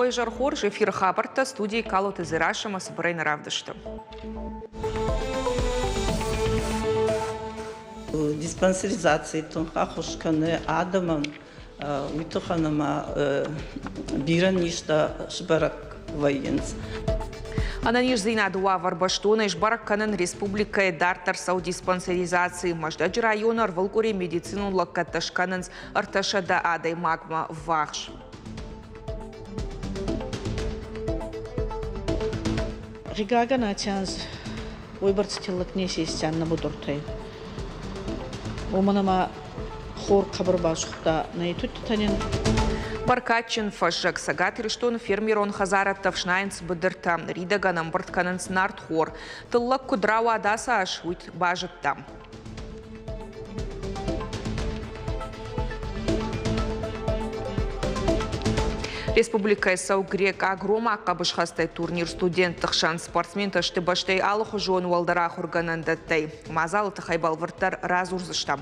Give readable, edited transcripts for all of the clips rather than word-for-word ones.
Уӕ зӕр хорз, эфиры хабӕрттӕ студийы Калоты Дзерассӕ ӕмӕ цыбырӕй нӕ равдысты. Диспансеризацийы тынг ӕххуыс кӕны адӕмӕн, уый тыххӕн ӕмӕ бирӕ низтӕ сбӕрӕг вӕййынц. Ӕнӕниздзинады уавӕр бӕстонӕй сбӕрӕг кӕнын республикӕйы дарддӕр цӕуы диспансеризаци. Мӕздӕджы районы ӕрвылкъуыри медицинон лӕггӕдтӕ скӕнынц 300 адӕймагмӕ ввахс. Гъигагӕн аци анз уойбӕрцӕ тиллӕг не исистиан нӕ будуртӕй. Уомӕн ӕма хор хъӕбӕр басугъта нӕ итуттитӕ нин. Бӕркадджын фӕззӕг Цӕгат Ирыстоны фермерон хӕдзарӕдтӕ ӕфснайынц быдыртӕ, ныридӕгӕн ӕмбырд кӕнынц нартхор. Тыллӕг куыд рауад ацы аз, уый базыдтам. Республикӕйы цӕуы грекъаг-ромаг хъӕбысхӕстӕй турнир студентты хсӕн. Спортсментӕ сты бӕстӕйы алыхуызон уӕлдӕр ахуыргӕнӕндӕттӕй. Мадзалы тыххӕй бӕлвырддӕр радзурдзыстӕм.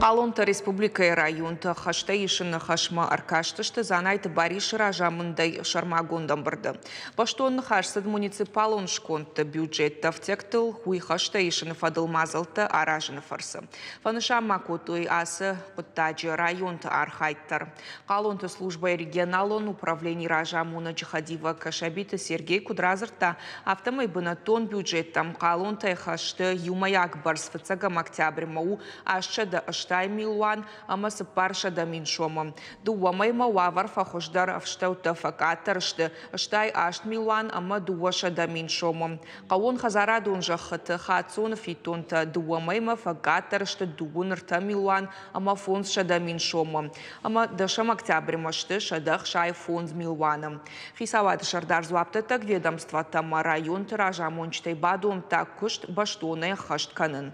Хъалонтӕ республикӕйы районты хӕстӕ исыны хӕсмӕ ӕркастысты Дзанайты Барисы разамындӕй сӕрмагонд ӕмбырды. Бӕстон ныхас цыд муниципалон скондты бюджетты ӕфтиӕгтыл, уый хӕстӕ исыны фӕдыл мадзӕлттӕ аразыны фӕрцы. Фӕнысан ма кодтой ацы хъуыддаджы районты архайд дӕр. Хъалонты службӕйы регионалон управленийы разамонӕджы хӕдивӕг Кӕсӕбиты Сергей куыд радзырдта, афтӕмӕй бынӕттон бюджеттӕм хъалонтӕй хӕсты иумӕйаг бӕрц фыццӕгӕм октябрьмӕ у 880 милуан ӕмӕ 400 000 сомы. Дыууӕ мӕймӕ уавӕр фӕхуыздӕр, ӕфстӕуттӕ фӕкъаддӕр сты, стай 8 милуан ӕмӕ 200 000 сомы. Хъӕууонхӕдзарадон зӕххыты хаццоны фиддонтӕ дыууӕ мӕймӕ фӕкъаддӕр сты дыууын ӕртӕ милуан ӕмӕ 500 000 сомы ӕмӕ дӕсӕм октябрьмӕ сты 165 милуаны. Хицауады сӕрдар дзуапдӕттӕг ведомствӕтӕ ӕмӕ районты разамонджытӕй бадомдта куыст бӕстонӕй ӕххӕст кӕнын.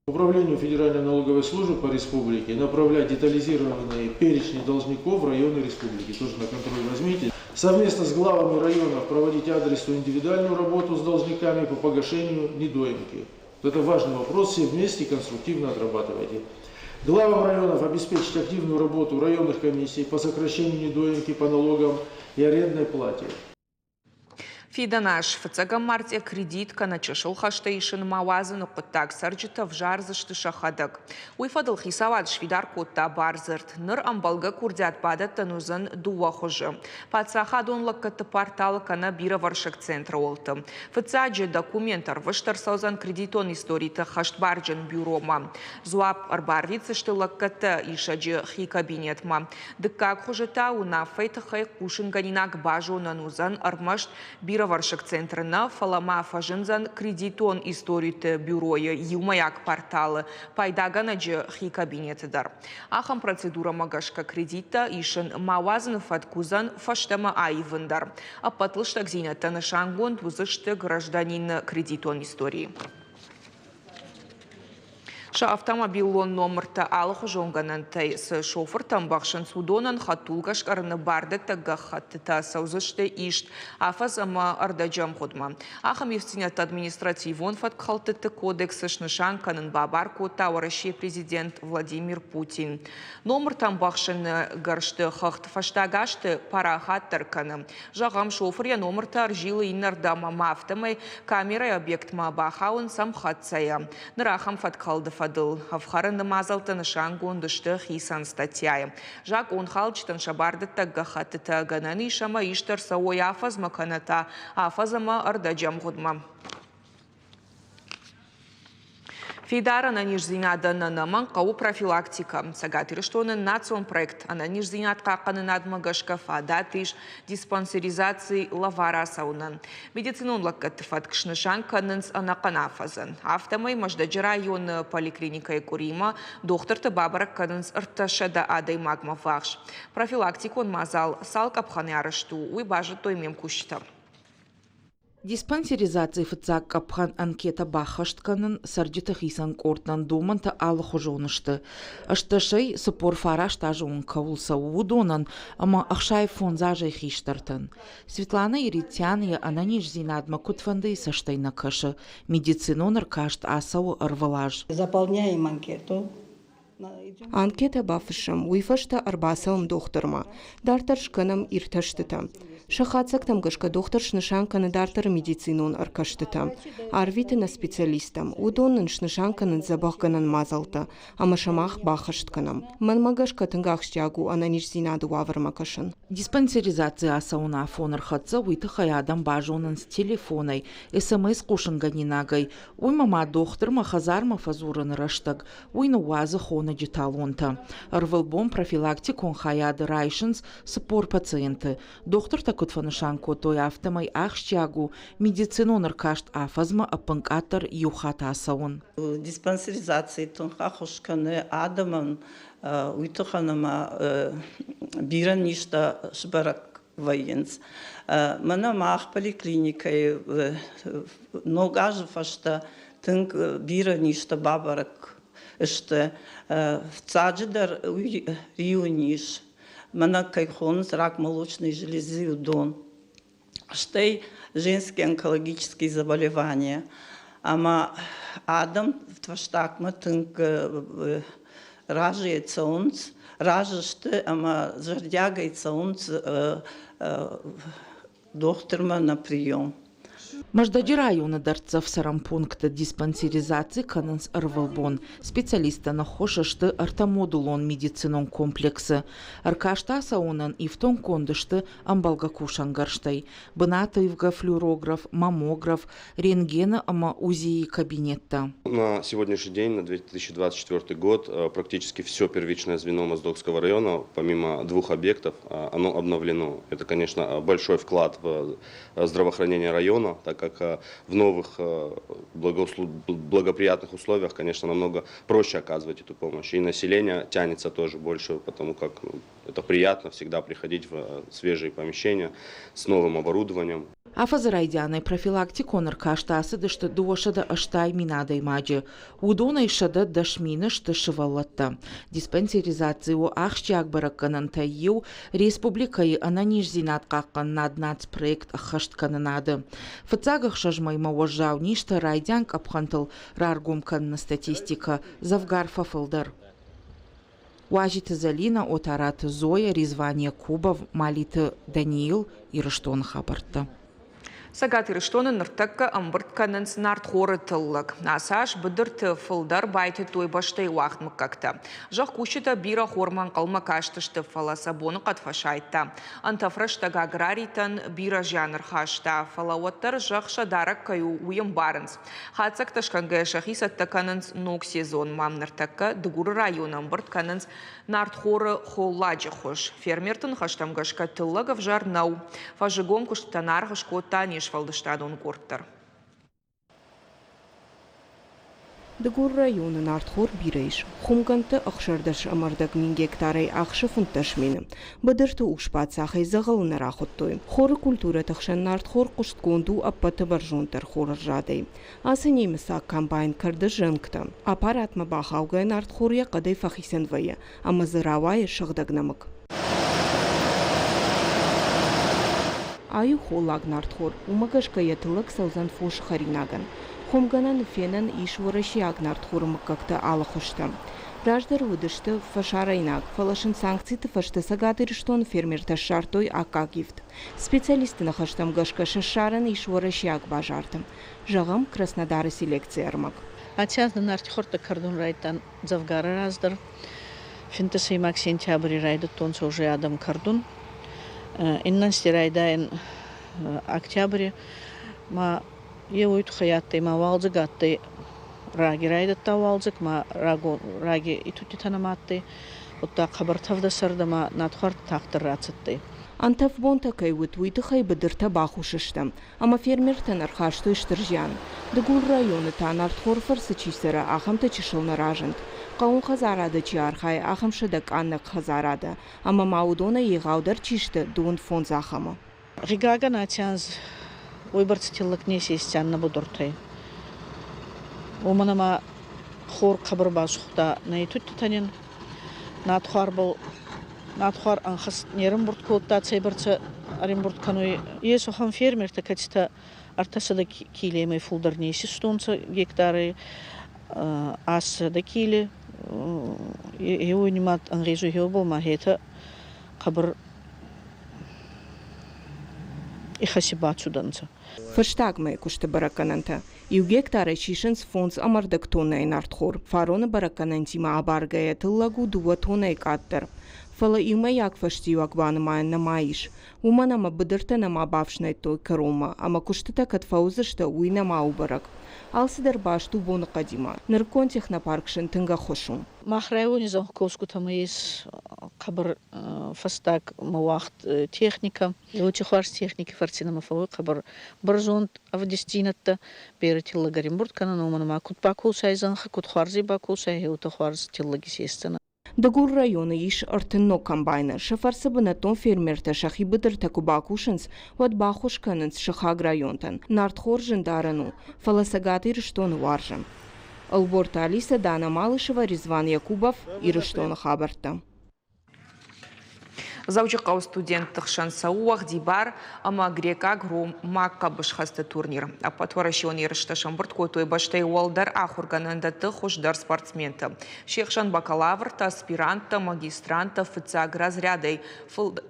Управлению Федеральной налоговой службы по республике направлять детализированные перечни должников в районы республики. Тоже на контроль возьмите. Совместно с главами районов проводить адресную индивидуальную работу с должниками по погашению недоимки. Вот это важный вопрос, все вместе конструктивно отрабатывайте. Главам районов обеспечить активную работу районных комиссий по сокращению недоимки по налогам и арендной плате. Фидӕн аз фыццӕгӕм мартъийӕ кредит кӕнӕ чысыл хӕстӕ исынмӕ уадзыны хъуыддаг цӕрджытӕ ӕвзардзысты сӕхӕдӕг. Уый фӕдыл хицауад сфидар кодта бардзырд. Ныр ӕмбӕлгӕ курдиат бадӕттӕн уыдзӕн дыууӕ хуызы: паддзахадон лӕггӕдты порталы кӕнӕ бирӕвӕрсыг центры уылты. Фыццаджы документ ӕрвыст ӕрцӕудзӕн кредитон историты хӕстбарджын бюромӕ. Дзуапп ӕрбарвитдзысты лӕггӕдтӕ исӕджы хи кабинетмӕ. Дыккаг хуызы та уынаффӕйы тыххӕй хъусынгӕнинаг базонӕн уыдзӕн ӕрмӕст бирӕвӕрсыг центры нӕ, фӕлӕ ма фӕзындзӕн кредитон историты бюройы иумӕйаг порталы пайдагӕнӕджы хи кабинеты дӕр. Ахӕм процедурӕмӕ гӕсгӕ кредиттӕ исын ма уадзыны фӕтк уыдзӕн фӕстӕмӕ аивын дӕр. Ӕппӕт лыстӕгдзинӕдтӕ нысангонд уыдзысты гражданины кредитон историйы. Сӕ автомобилон номыртӕ алыхуызон гӕнӕнтӕй цы шофыртӕ ӕмбӕхсынц, уыдонӕн хӕдтулгӕ скъӕрыны бардӕттӕг гӕххӕттытӕ цӕудзысты ист афӕдз ӕмӕ ӕрдӕджы ӕмгъуыдмӕ. Ахӕм ивддзинӕдтӕ административон фӕткхӕлдтыты кодексы снысан кӕнын бабар кодта Уӕрӕсейы президент Владимир Путин. Номыртӕ ӕмбӕхсыны гӕрзты хыгъд фӕстаг азты парахатдӕр кӕны. Зӕгъӕм, шофыр йӕ номыртӕ ӕрзилы иннӕрдӕм ӕмӕ афтӕмӕй камерӕйы объектмӕ бахауынц ӕмхӕццӕйӕ. Ныр ахӕм фӕткхӕлды фӕдыл ӕфхӕрыны мадзӕлттӕ нысангонд сты хицӕн статьяйы. Закъонхалджытӕн сӕ бардӕттӕг гӕххӕттытӕ гӕнӕн ис ӕмӕ ист ӕрцӕуой афӕдзмӕ кӕнӕ та афӕдз ӕмӕ ӕрдӕджы ӕмгъуыдмӕ. Фидар ӕнӕниздзинадӕн ӕнӕмӕнг хъӕуы профилактикӕ. Цӕгат Ирыстоны национ проект ӕнӕниздзинад хъахъхъӕнынадмӕ гӕсгӕ фадат ис диспансеризаци лӕвар ацӕуынӕн. Медицинон лӕггӕдты фӕтк снысан кӕнынц ӕнӕхъӕн афӕдзӕн. Афтӕмӕй Мӕздӕджы районы поликлиникӕйы къуыримӕ дохтырты бабӕрӕг кӕнынц 300 адӕймагмӕ ввахс. Профилактикон мадзал цал къӕпхӕны арӕзт у, уый базыдтой ме мкусджытӕ. Диспансеризацийы фыццаг къӕпхӕн анкетӕ баххӕст кӕнын цӕрджыты хицӕн къордтӕн домӕнтӕ алыхуызон сты. Ӕстдӕсӕй 49 азы онг кӕуыл цӕуы, уыдонӕн ӕмӕ 65 азӕй хистӕртӕн. Светлана Еритян йӕ ӕнӕниздзинадмӕ куыдфӕндыйы цӕстӕй нӕ кӕсы. Медицинон ӕркаст ацӕуы ӕрвылаз. Заполняем анкету. Анкетӕ бафыссӕм, уый фӕстӕ ӕрбацӕуӕм дохтырмӕ. Дарддӕр скӕнӕм иртӕстытӕ. Сӕ хатдзӕгтӕм гӕсгӕ дохтыр снысан кӕны дарддӕры медицинон ӕркӕстытӕ. Арвиты нӕ специалисттӕм. Уыдон нын снысан кӕнынц дзӕбӕхгӕнӕн мадзӕлттӕ ӕмӕ сӕ мах баххӕст кӕнӕм. Мӕнмӕ гӕсгӕ тынг ахсджиаг у ӕнӕниздзинады уавӕрмӕ кӕсын. Диспансеризаци ацӕуын афон ӕрхӕццӕ, уый тыххӕй адӕм базонынц телефонӕй, СМС-хъусынгӕнинагӕй, уымӕ ма дохтырмӕ хӕдзармӕ фӕдзурыны рӕстӕг Уый ныууадзы хонӕджы талонтӕ. Ӕрвылбон профилактикон хайады райсынц 40 пациенты. Дохтыртӕ куыд фӕнысан кодтой, афтӕмӕй ахсджиаг у медицинон ӕркаст афӕдзмӕ ӕппынкъаддӕр иу хатт ацӕуын. Диспансеризацийы тынг ӕххуыс кӕны адӕмӕн, уый тыххӕн ӕмӕ бирӕ низтӕ сбӕрӕг вӕййынц. Мӕнӕ мах поликлиникӕйы ног азы фӕстӕ тынг бирӕ низтӕ бабӕрӕг сты. Фыццаджыдӕр уый риуы низ, мӕнӕ кӕй хонынц рак молочной железы уыдон. Стӕй женские онкологические заболевания. Ӕмӕ адӕм фӕстагмӕ тынг разыйӕ цӕуынц, разы сты ӕмӕ зӕрдиагӕй цӕуынц дохтырмӕ на прием. Мӕздӕджы районы дӕрддзӕф цӕрӕн пункты диспансеризаци кӕнынц ӕрвылбон. Специалисттӕ ныххуыс сты ӕртӕмодулон медицинон комплексы. Ӕркаст ацӕуынӕн ифтонггонд сты ӕмбӕлгӕ кусӕнгӕрзтӕй. Бынаты ивгӕ флюорограф, маммограф, рентгены ӕмӕ УЗИ-йы кабинеттӕ. На сегодняшний день, на 2024 год, практически все первичное звено Моздокского района, помимо двух объектов, оно обновлено. Это, конечно, большой вклад в здравоохранение района, так как в новых благоприятных условиях, конечно, намного проще оказывать эту помощь. И население тянется тоже больше, потому как ну, это приятно всегда приходить в свежие помещения с новым оборудованием. Афӕдзы райдианӕй профилактикон ӕркасты ацыдысты 280 адӕймаджы. Уыдонӕй 110 000 сты сывӕллӕттӕ. Диспансеризаци у ахсджиаг бӕрӕггӕнӕнтӕй иу республикӕйы ӕнӕниздзинад хъахъхъӕнынад нацпроект ӕххӕсткӕнынады. Фыццаг ӕхсӕз мӕймӕ уӕззау низтӕ райдиан къӕпхӕнтыл раргом кӕныны статистикӕ дзӕвгар фӕфылдӕр. Уазиты Зӕлинӕ, Отараты Зоя, Резван Якубов, Малиты Даниил, Ирыстоны хабӕрттӕ. Цӕгат Ирыстоны ныртӕккӕ ӕмбырд кӕнынц нартхоры тыллӕг. Ацы аз быдырты фылдӕр байтыдтой бӕстӕйы уагъд мыггӕгтӕ. Зӕхкусджытӕ бирӕ хормӕ ӕнхъӕлмӕ кастысты, фӕлӕ сӕ боныхъӕд фӕсайдта. Ӕнтӕф рӕстӕг аграритӕн бирӕ зиан ӕрхаста, фӕлӕ уӕддӕр зӕхх сӕ дарӕг кӕй у, уый ӕмбарынц. Хатдзӕгтӕ скӕнгӕйӕ сӕхи цӕттӕ кӕнынц ног сезонмӕ. Ныртӕккӕ Дыгуры районы ӕмбырд кӕнынц нартхоры холладжы хуыз. Фермерты ныхӕстӕм гӕсгӕ тыллӕг ӕвзӕр нӕу. Фӕззыгон куыстытӕн аргъ скодта не сфӕлдыстадон къорд дӕр. Дыгур районы нартхор бирӕ ис. Хуымгӕндты 16 ӕмӕ ӕрдӕг мин гектарӕй ахсы 15 мины. Быдырты ус-паддзахӕй дзӕгъӕлы нӕ рахуыдтой. Хоры культурӕты хсӕн нартхор хъуыстгонд у ӕппӕты бӕрзонддӕр хорӕрзадӕй. Ацы немыцаг комбайн кӕрды зӕнгтӕ. Аппаратмӕ бахаугӕ нартхор йӕ хъӕдӕй фӕхицӕн вӕййы ӕмӕ дзы рауайы сыгъдӕг нӕмыг. Ай у холлаг нартхор, уымӕ гӕсгӕ йӕ тыллӕг цӕудзӕн фосы хӕринагӕн. Хуымгӕнӕны фенӕн ис уӕрӕсейаг нартхоры мыггӕгты алы хуызтӕ. Раздӕр уыдысты фӕсарӕйнаг, фӕлӕ сын санкциты фӕстӕ Цӕгат Ирыстоны фермертӕ ссардтой аккаг ивд. Специалистты ныхӕстӕм гӕсгӕ сӕ ссарӕн ис уӕрӕсейаг базарты. Зӕгъӕм, Краснодары селекцийы ӕрмӕг. Аци нартихортӕ кӕрдун райдтан дзӕвгарӕ раздӕр. Финтӕсӕймаг сентябри райдӕдтонцӕ уже адӕм кӕрдун. Иннӕнсти райдайӕн октябри ма е уой туххӕй адтӕй, ма уалдзӕг адтӕй, раги райдӕдта уалдзӕг, ма рагон раги итудтитӕ нӕма адтӕй, удта хъӕбӕр тӕвдӕ сӕрдӕ ма надхуар тагъддӕр рацудтӕй. Ӕнтӕф бонтӕ кӕй уыд, уый тыххӕй быдыртӕ бахус сты, ӕмӕ фермертӕн ӕрхастой стыр зиан. Дыгур районы та нартхор фӕрцы чи цӕры, ахӕмтӕ чысыл нӕ разынд. Хъӕуон хӕдзарады чи архайы, ахӕм 100 къаннӕг хӕдзарады. Ӕмӕ ма уыдонӕй егъаудӕр чи сты, 25 ахӕмы. Гъигагӕн, аци анз Уойбӕрцӕ тиллӕг не исесдзиан нӕ будуртӕй. Уомӕн ӕма хор хъӕбӕр басугъта нӕ итудтитӕн надхуарбӕл надхуар ӕнхӕст не рӕмбурд кодта, цӕйбӕрцӕ ӕрӕмбурд кӕнуй. Ес уӕхӕн фермертӕ, кӕцитӕ 300 килемӕй фулдӕр не исистонцӕ гектарӕй, 800 киле. Еуей нимад ӕнгъезуй еубӕл ма хетӕ хъӕбӕр ихӕси бацудӕнцӕ. Фӕстагмӕ куысты бӕрӕггӕнӕнтӕ. Иу гектарӕй сисынц фондз ӕмӕ ӕрдӕг тоннӕйы нартхор. Фароны бӕрӕггӕнӕнтимӕ абаргӕйӕ тыллӕг у дыууӕ тоннӕйы къаддӕр. Фӕлӕ иумӕйаг фӕстиуӕг банымайӕн нӕма ис. Уымӕн ӕмӕ быдыртӕ нӕма бафснайдтой кӕронмӕ ӕмӕ куыстытӕ кӕд фӕуыдзысты, уый нӕма у бӕрӕг. Алцыдӕр баст у боныхъӕдимӕ. Нырыккон технопарк сын тынг ӕххуыс у. Мах райони зӕнхкосгутӕмӕ ес хъӕбӕр фӕстаг уагъд техникӕ. Еути хуарз техники фӕрци нӕмӕ фӕууй хъӕбӕр бӕрзонд ӕвдистдзийнӕдтӕ. Берӕ тиллӕг ӕримбурд кӕнӕн, уомӕн ӕма куд бакосай зӕнхӕ, куд хуарзӕй бакосай, уотӕ хуарз тиллӕг исесдзӕнӕ. Дыгур районы ис 30 ног комбайны. Сӕ фӕрцы бынӕттон фермертӕ сӕхи быдыртӕ куы бакусынц, уӕд баххуыс кӕнынц сыхаг районтӕн. Нартхор зындарӕн у, фӕлӕ Цӕгат Ирыстоны уарзӕм. Ӕлборты Алисӕ, Дана Малышева, Резван Якубов, Ирыстоны хабӕрттӕ. Дзӕуджыхъӕуы студентты хсӕн цӕуы уӕгъдибар ӕмӕ грекъаг-ромаг хъӕбысхӕсты турнир. Ӕппӕтуӕрӕсеон ерыстӕ сӕмбырд кодтой бӕстӕйы уӕлдӕр ахуыргӕнӕндӕтты хуыздӕр спортсментӕ. Се хсӕн бакалавртӕ, аспиранттӕ, магистранттӕ фыццаг разрядӕй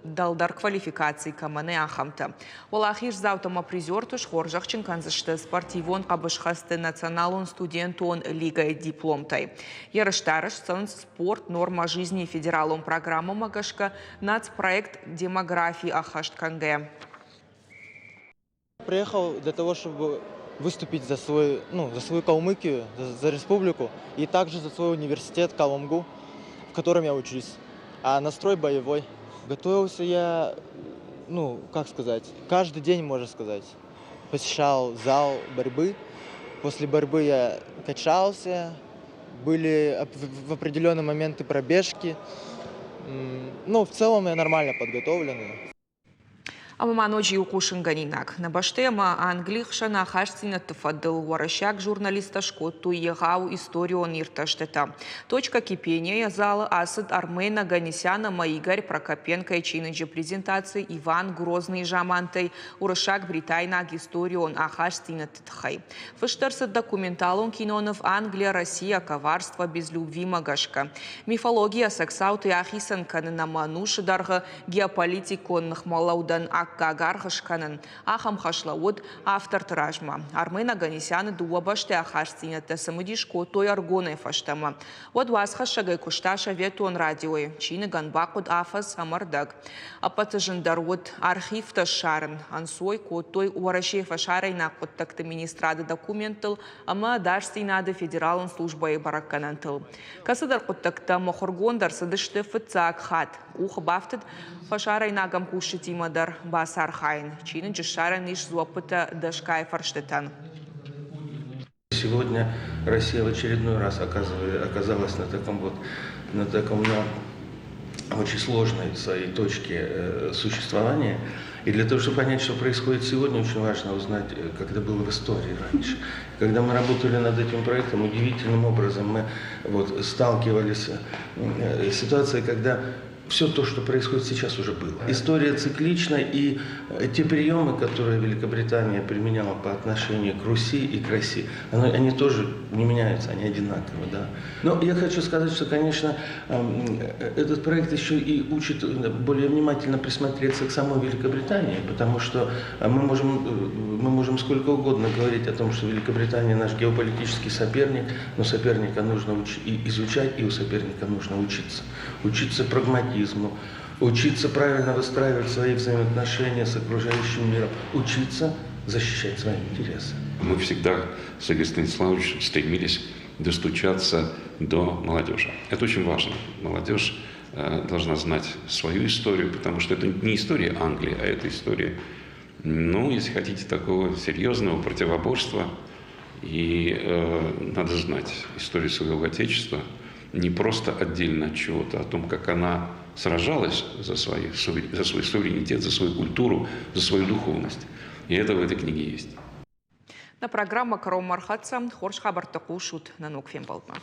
дӕлдӕр квалификаци кӕмӕн нӕй, ахӕмтӕ. Уӕлахиздзаутӕ ӕмӕ призерты схорзӕхджын кӕндзысты спортивон хъӕбысхӕсты националон студентон лигӕйы дипломтӕй. Ерыстӕ арӕзт цӕуынц «Спорт. Норма жизни» федералон программӕмӕ гӕсгӕ нацпроект «Демографи» ӕххӕст кӕнгӕйӕ. Приехал для того, чтобы выступить за, свой, ну, за свою Калмыкию, за республику и также за свой университет КалМГУ, в котором я учусь. А настрой боевой. Готовился я, ну, как сказать, каждый день, можно сказать. Посещал зал борьбы. После борьбы я качался, были в определенные моменты пробежки. Ну, в целом я нормально подготовлен. Ӕмӕ ма ноджы иу хъусынгӕнинаг. Нӕ бӕстӕ ӕмӕ Английы хсӕн ахастдзинӕдты фӕдыл уӕрӕсейаг журналисттӕ скодтой егъау историон иртӕстытӕ. Точка кипения залы ацыд Армен Оганесян ӕмӕ Игорь Прокопенкойы чиныджы презентаци Иван Грозный замантӕй уырыссаг-бритайнаг историон ахастдзинӕдты тыххӕй. Фыст ӕрцыд документалон киноныв «Англия, Россия, коварство без любви»-мӕ гӕсгӕ. Мифологийӕ ӕцӕг цауты ахицӕн кӕнын ӕмӕ ӕнусы дӕргъы геополитикон ныхмӕлӕудӕн аккаг аргъ скӕнын. Ахӕм хӕс лӕууыд авторты размӕ. Армен Оганесяны дыууӕ бӕстӕ ахастдзинӕдтӕ цымыдис кодтой ӕргонӕй фӕстӕмӕ. Уӕд уацхӕссӕгӕй куыста советон радиойы. Чиныгӕн бахъуыд афӕдз ӕмӕ рдӕг. Ӕппӕты зындӕр уыд архивтӕ ссарын. Ӕнцой кодтой Уӕрӕсейы фӕсарӕйнаг хъуыддӕгты министрады документтыл ӕмӕ ӕдасдзинады федералон службӕйы бӕрӕггӕнӕнтыл. Кӕцыдӕр хъуыддӕгтӕ мыхуыргонд ӕрцыдысты фыццаг хатт. Къухы бафтыд фӕсарӕйнаг ӕмкусджытимӕ дӕр бацархайын. Чиныджы ссарӕн ис дзуӕппытӕ дӕсгай фӕрстытӕн. Сегодня Россия в очередной раз оказалась на таком вот, на таком на очень сложной своей точке существования. И для того, чтобы понять, что происходит сегодня, очень важно узнать, как это было в истории раньше. Когда мы работали над этим проектом, удивительным образом мы вот сталкивались с ситуацией, когда все то, что происходит сейчас, уже было. История циклична, и те приемы, которые Великобритания применяла по отношению к Руси и к России, они тоже не меняются, они одинаковы. Да. Но я хочу сказать, что, конечно, этот проект еще и учит более внимательно присмотреться к самой Великобритании, потому что мы можем сколько угодно говорить о том, что Великобритания наш геополитический соперник, но соперника нужно и изучать, и у соперника нужно учиться. Учиться прагматизму, учиться правильно выстраивать свои взаимоотношения с окружающим миром, учиться защищать свои интересы. Мы всегда с Игорем Станиславовичем стремились достучаться до молодежи. Это очень важно. Молодежь должна знать свою историю, потому что это не история Англии, а это история, ну, если хотите, такого серьезного противоборства. И надо знать историю своего Отечества не просто отдельно от чего-то, о том, как она сражалась за свой суверенитет, за свою культуру, за свою духовность. И это в этой книге есть. Нӕ программӕ кӕронмӕ ӕрхӕццӕ. Хорз хабӕрттӕ хъусут нӕ ног фембӕлдмӕ.